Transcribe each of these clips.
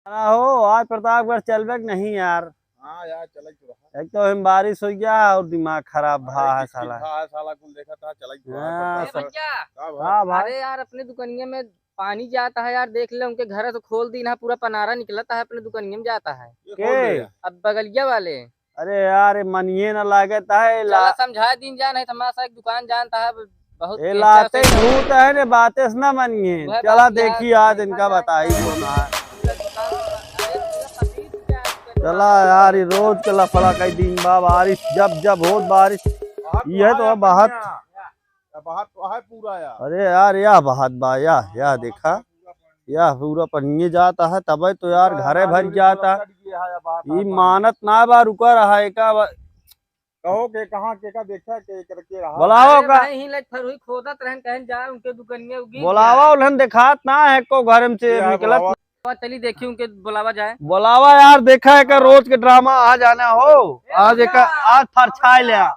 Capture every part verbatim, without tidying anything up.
ना हो, आज प्रतापगढ़ चलबे के नहीं यार। हाँ यार, चलई तो रहा। एक तो हम बारिश हो गया और दिमाग खराब अरे भा है किस साला। भा है साला, कुल देखा था, चलई तो रहा हाँ, प्रतापगढ़। भैया, का भा? हाँ भाई। अरे यार, अपने दुकनिया में पानी जाता है यार, देख ले, उनके घर से खोल दी ना, पूरा पनारा निकलता है, अपने दुकनिया में जाता है। ये के? खोल दे यार। अब बगलिया वाले। अरे यार, ये मनिए ना लागत है, चला ला- समझा दीन जा, नहीं तो हमारा सा एक दुकान जानता है, बहुत ये अच्छा लाते से भूत है ने, बातें से ना मनिए। वह चला बात यार, देखी आज इनका बताई कौन है। चला यार, ये रोज के लफड़ा कई दिन बा, बारिश जब जब होत बारिश, बाहर तो यह तो है अब बहुत बढ़िया। या बाहर तो है पूरा यार। अरे यार, यह बात बा, यह, यह देखा, यह पूरा पनिये जाता है, तबे तो यार घरे भर जाता। ई मानत ना बा, रुका रहा है का बा? कहो के कहाँ के का देखा के करके रहा। बुलाओ अरे का? भाई, ही लाइक फरुई खोदत रहन, कहन जा उनके दुकनिया उगी बोलावा, उन्हन देखात ना है को घर में से ये है निकलत। बुलावा। चली देखी उनके बुलावा जाए। बुलावा यार, देखा है का रोज के ड्रामा, आ जाना हो, आज एक, आज फरछाई ले। आओ,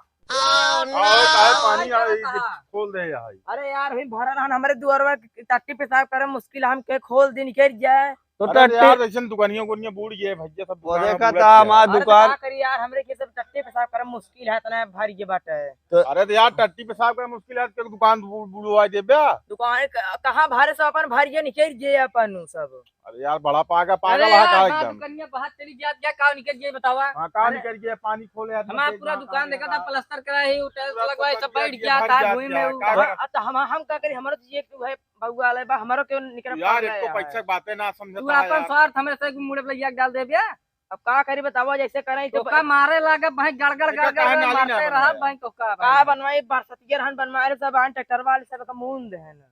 काहे पानी आ, ये खोल दे यहाँ। अरे यार, वही भरा रहन हमरे दुआरवा, टट्टी पेशाब करे मुश्किल, हम के खोल दिन के जाए। तो अरे टट्टी यार, ऐसन दुकानियों उकानियों बूड़ गए भैया, सब वो दुकान देखा बूड़त था गया। हमार अरे तो दुकान। का करी यार, हमरे के सब टट्टी पेशाब करे मुश्किल है, इतना भर गए बाटे। तो अरे तो यार, टट्टी पेशाब करे मुश्किल है, तो दुकान बू-, बुड़वा देबे। दुकान क-, कहाँ भरे, सब अपन भर गए, निकल गए अपन उ सब। अरे यार, बड़ा पागल, अरे पागल है यार, का हमार एकदम। दुकनिया बाहर चली जात, क्या का निकल गया बतावा? हाँ, का अरे निकल गया? पानी खोले, हमार पूरा दुकान देखा था, प्लास्टर करा है, उ टाइल्स पूरा लगवाए, सब सब बैठ गया था, भूमि में उ। हाँ, तो हम, हम का करी, हमारो तो ये एक है, बउआ वाले बा, हमारो क्यों निकल यार, पड़ एको रहा है? पैसा के बातें ना समझता तू है अपन यार। स्वार्थ हमरे से मुड़े पे लइया के डाल देबे। अब का करी बतावा, जैसे करें तो तो का मारे लागे भाई, गड़गड़ एका गड़गड़ काहे नाली ना मारते रहा बनवाया? भाई, तो का का बनवाई? बनवाई, बरसतिया रहन बनवाए रहे सब, आन ट्रैक्टर वाले सब का मूंद है ना।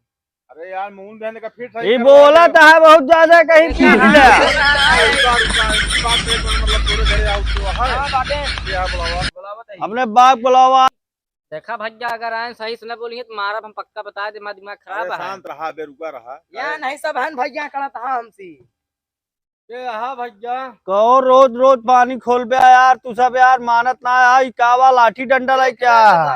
अरे यार, मूंद है ना, फिट सही ये करवा बोला दे। तो है बहुत ज्यादा, कहीं पीट ले। अरे रुका, रुका, इसी बात पे तो मतलब तोरे घरे आओ तो है। हाँ, बाटे। क्या बुलावा? बुलावा तो है। अपने बाप बुलावा। देखा भैया, अगर आए सही से न बोली तो मारब हम, पक्का बता दे, हमारा दिमाग खराब अरे है। शांत रहा बे, रुका रहा। या अरे नहीं सब हन भैया, कड़ा था हमसे। ये रहा भैया। कहो रोज रोज पानी खोलबे यार, तू सब यार मानत ना है, ई का बा लाठी डंडा लाई क्या है?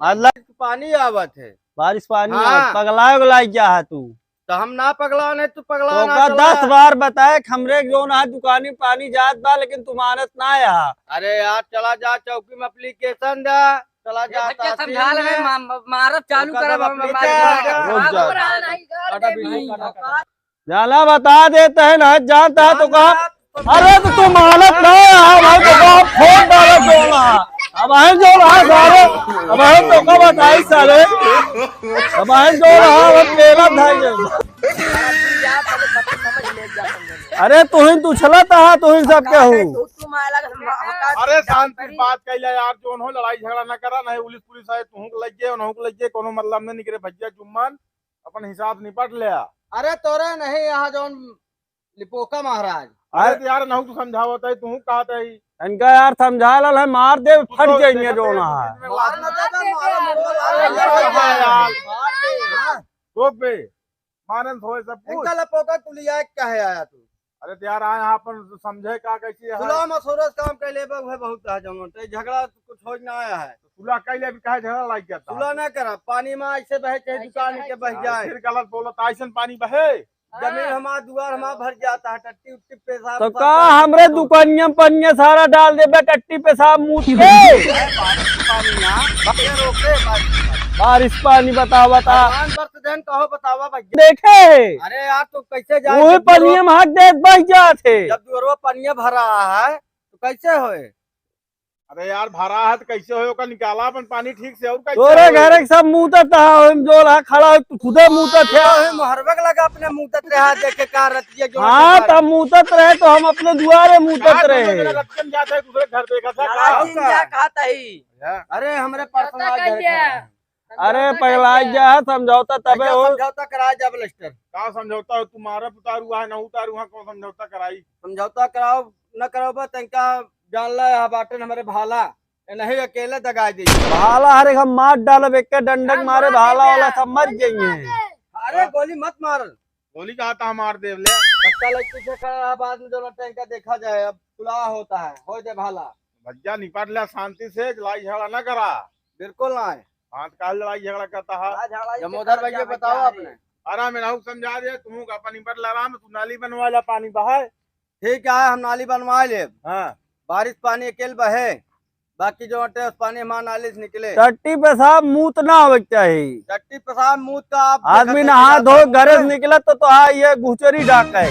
मतलब पानी आवत है। बारिश पानी हाँ। आवत, पगलाए उगलाए क्या है तू? तो हम ना पगलान है, तू पगला तो ना का चला। दस बार बताए कि हमरे जौन है दुकानी पानी जात बा, लेकिन तू मानत ना है। अरे यार, चला जा चौकी में एप्लीकेशन दे, चला ए जा भैया, तहसील समझा ले, में। मा-, मा-, मारब चालू ओकर करब बाद हम, अपनी मार चाल मार जा। रुक जा। मार मार। काटा वीडियो, काटा, काटा। जाना बता देते हैं ना, जानता है तो कहा, अरे तो तू मानत ना है भाई, तो कहा फोन डाला जोड़ा। अब है जो रहा सारे, अब है तो का बताई सारे, अब है जो रहा, अब मेरा भाई है। अरे तू ही तू छलत है, तू ही सब क्या हो? अरे शांति से बात कैला यार, जो उन्हों लड़ाई झगड़ा ना करा, नहीं पुलिस पुलिस आए, तू के लग गए, उन्हों के लग गए, कोनो मतलब नहीं निकले भैया जुम्मन। अपन हिसाब निपट ले। अरे तोरे नहीं, यहाँ जौन लिपोका महाराज। अरे अरे तो यार, नहु तू समझावत है, तू कहत है। इनका यार समझा लल है, मार दे, फट जाएंगे जो ना है। मार ना दे, मार ना दे, अरे मार ना दे। यार। मार दे। हाँ। रोक बे, मारन होए सब कुछ। इनका लिपोका तू लिया कहे आया तू? अरे तो यार, आए यहाँ अपन समझे का कैसे है? सुलह मशवरा से काम कर लेबे, वह बहुत है जमन। तो झगड़ा कुछ हो ना आया है। तो सुलह कैले भी काहे झगड़ा लाग जाता है? सुलह ना करा, पानी में ऐसे बहे चाहे ऐसे दुकान बहे के बह चाहे। जाए। फिर गलत बोलत, ऐसन पानी बहे? जमीन हाँ। हमार दुआर हमार भर जाता है, टट्टी उट्टी पेशाब तो सब का करके हमरे तो दुकानिया पनिया सारा डाल देबे, टट्टी पेशाब मूत के? अरे बारिश पानी ना, ये रोके बारिश पानी। बारिश पानी बतावा ता। भगवान बरस देन कहो बतावा भैया। देखे? अरे यार, तो कैसे जाए वही जब पनिया में हाथ देत बह जात है। जब दुअरवा पनिया भरा है, तो कैसे होए? अरे यार, भरा है तो कैसे होए? ओका निकाला अपन पानी ठीक से, और कैसे तोरे होए? घर के सब मूतत रहा, हम जो रहा खड़ा हो, तू खुदे मूतत है। अरे मोहरबे के लगा अपने मूतत रहा, देखे का रतिया जो हाँ, रहा। तब मूतत रहे तो हम अपने दुआरे मूतत का रहे। तुम लोग रतिया में जाते हैं दूसरे घर देखा था, का नाराज होता? इंडिया का तही। हाँ। अरे हमरे समझौता पर्सनल कर घर लिया। का है। अरे समझौता पगला कर लिया। गया है, समझौता तबे भैया, हो। समझौता करा जा बलस्टर। का समझौता हो? तुम्हारा उतारू है ना उतारू है, कौन समझौता कराई? समझौता कराओ, न कराओ बा, तंका जान ला, यहाँ बाटन हमारे भाला, ए नहीं अकेले दगाई दे। भाला हरे हम मार डालब, एक डंडक हाँ, मारे मार भाला दे वाला दे। सब मर मार जाइए। दे। अरे गोली मत मार। गोली कहा था मार देव ले। धक्का लग पीछे खड़ा रहा, बाद में दोनों टैंका देखा जाए, अब सुलह होता है, हो दे भाला। भैया निपट ले शांति से, लड़ाई झगड़ा ना करा। बिल्कुल ना है। हाँ, तो काहे लड़ाई झगड़ा करता है? लड़ाई झगड़ा जमोदर भैया बताओ आपने। आराम में रहू, समझा दे, तू का पानी पर आराम, तू नाली बनवा ला, पानी बहाए। ठीक है, हम नाली बनवा लेब। हाँ। बारिश पानी अकेल बहे, बाकी जो अटे उस पानी हमार नाली से निकले। टट्टी पेशाब मूत ना होवे के चाही। टट्टी पेशाब मूत का आप आदमी देखत नहा रहिए, धो आप घरे से निकलत तो, तो हाँ, ये घुचरी डाके।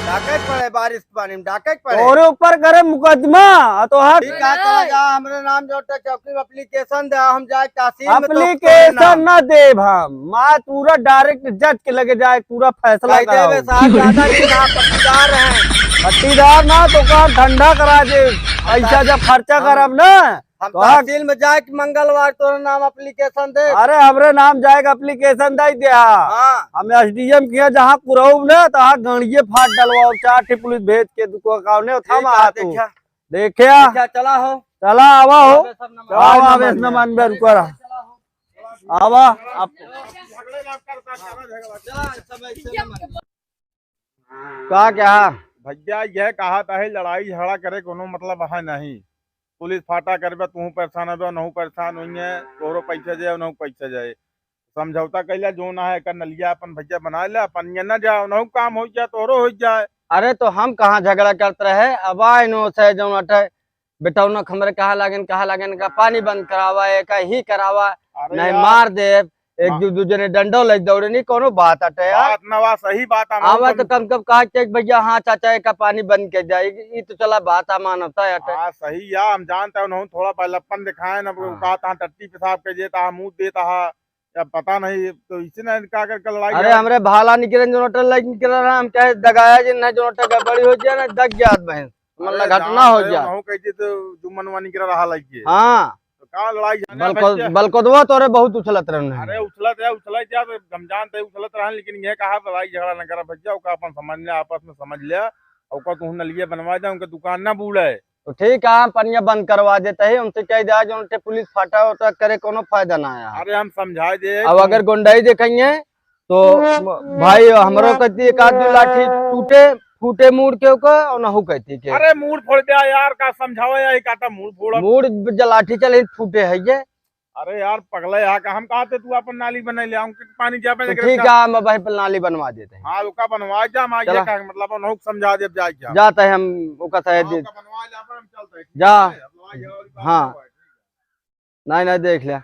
डाके के पड़े, बारिश के पानी में डाके के पड़े। तोरे ऊपर करे मुकदमा, आ तो हाँ। ठीक है, चला जा, हमरे नाम जो अटे चौकी में application दे, हम जाए तहसील में तो application ना देब हम, मार पूरा direct judge के लगे जाए, पूरा फैसला कह देबे कराओ। साहब, ज्यादा नहीं कहा, पट्टीदार हैं। पट्टीदार ना तो काम ठंडा करा दे, पैसा जब खर्चा करब ना हम तो हाँ। तहसील में जाए के मंगलवार तोरे नाम application दे। अरे हमरे नाम जाए के application दे दिया। हाँ। हम S D M किया जहाँ कुरऊ ना तो हाँ गणिये फाट डलवाओ, चार ठे पुलिस भेज के दुको काउने उठा ठीक मा है, आ तू। देखा। देखा। देखा, चला हो। चला आवा हो। आवे सब नमन। आवा, आवे सब नमन। नमन बे, रुको रहा। चला हो। आवा, आप झगड़े ना करता, सारा झगड़ा। चला, सब ऐसे नमन। का क्या? भैया, यह कहा था है, लड़ाई झगड़ा करे कोनो मतलब है नहीं। पुलिस फाटा करबे, तू परेशान होबे, उनहु परेशान होइए, तोहरो पैसा जाए, उनहु पैसा जाए। समझौता कैला जो ना है, एकर नलिया अपन भैया बना ले, अपन ये ना जाए, उनहु काम हो जाए, तोहरो हो जाए। अरे तो हम कहाँ झगड़ा करत रहे, अब आए नो से जौन अटे बेटौनक हमरे कहा लागेन, कहा लागेन का पानी बंद करावा, एका ही करावा, अरे नहीं यार। मार देब, एक मा- दू, दू जने डंडो लइ दौड़े, नहीं कोनो बात अटे यार। बात ना बा, सही बात है, आवा तो कम कम कहा के भैया, हाँ चाचा, एका पानी बंद कर जाए, ई तो चला बात है, मानवता अटे। हाँ, सही या, हम जानते हैं, उन्होंने थोड़ा बैलप्पन दिखाए ना, हाँ। कहा था टट्टी पेशाब कर देता है, मुंह देता है, अब पता नहीं, तो इसी ने का करके लड़ाई अरे, झगड़ा हमरे भाला निकरे, जो नोटर लाइक निकरे रहा, हम कहे दगाया जी, नहीं जो नोटर गड़बड़ी हो जाए ना, दग जात बहन, मतलब अरे, घटना हो जाए। उनहु कहती तो जुम्मन वानी निकरे रहा लाइक के। हाँ। तो का लड़ाई झगड़ा बलको-, भैया? बलकोदवा तोरे बहुत उछलत रहन है। अरे, उछलत है, उछलत है, तो हम जानते हैं, उछलत रहन, लेकिन ये कहा लड़ाई झगड़ा न करा भैया, ओका अपन समझ ले, आपस में समझ ले, ओका तू नलिया बनवा दे, उनके दुकान ना बूड़े। तो ठीक है, हम पनिया बंद करवा देते हैं, उनसे कह दिया जो उनसे पुलिस फाटा उटा करे, कोनो फायदा ना आया। अरे हम समझा दे अब तुम। अगर गुंडाई देखेंगे तो भाई हमरो कहती एक आध दो लाठी टूटे फूटे मूड़ के ओकर, और नहु कहती के। अरे मूड़ फोड़ दिया यार, का समझावे या, का ता मूड़ फोड़। मूड़ ज-, लाठी चले फूटे है ये। अरे यार पगला, यहाँ का हम कहा थे तू अपन नाली बना ले, हम पानी जा तो पे ठीक है, हम भाई पर नाली बनवा देते हैं। हाँ, ओका बनवा जा, हम आइए चला। का मतलब, उनहु समझा दे, जा, जा। जाते हैं हम, ओका सहे हाँ, दे। ओका बनवा ले, अपन हम चलते हैं, ठीक जा। है? अब लड़ाई झगड़ा वाली बात हाँ। ना है, ठीक है। नहीं, नहीं, देख ले।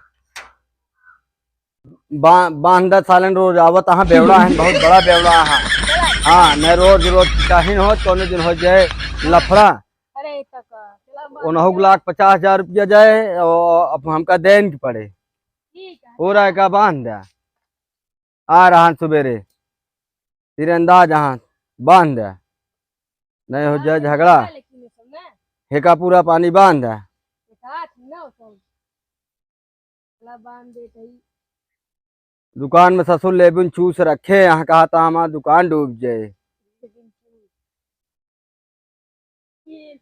बा-, बांध दे सालन, रोज आवत, हाँ, बेवड़ा है, बहुत बड़ा बेवड़ा है। हाँ, नहीं, रोज, रोज काहिन हो, कौनो दिन हो जाए लफड़ा। अरे, तक, चला, बांध उनहु दे। लाख पचास हजार रुपया जाए, और अब हमका देन के पड़े। ठीक है। हो रहा है का, बांध दे। आ रहा सुबेरे, तीरंदाज, हाँ, बांध दे। नहीं हो जाए झगड़ा। लेकिन ये सब ना। हेका पूरा पानी बांध दे। एक हाथ में ना हो सब। चला बांध देत हई। दुकान में ससुर लेबुन चूस रखे, यहाँ कहा था हमार दुकान डूब जाए। लेकिन चूस। ये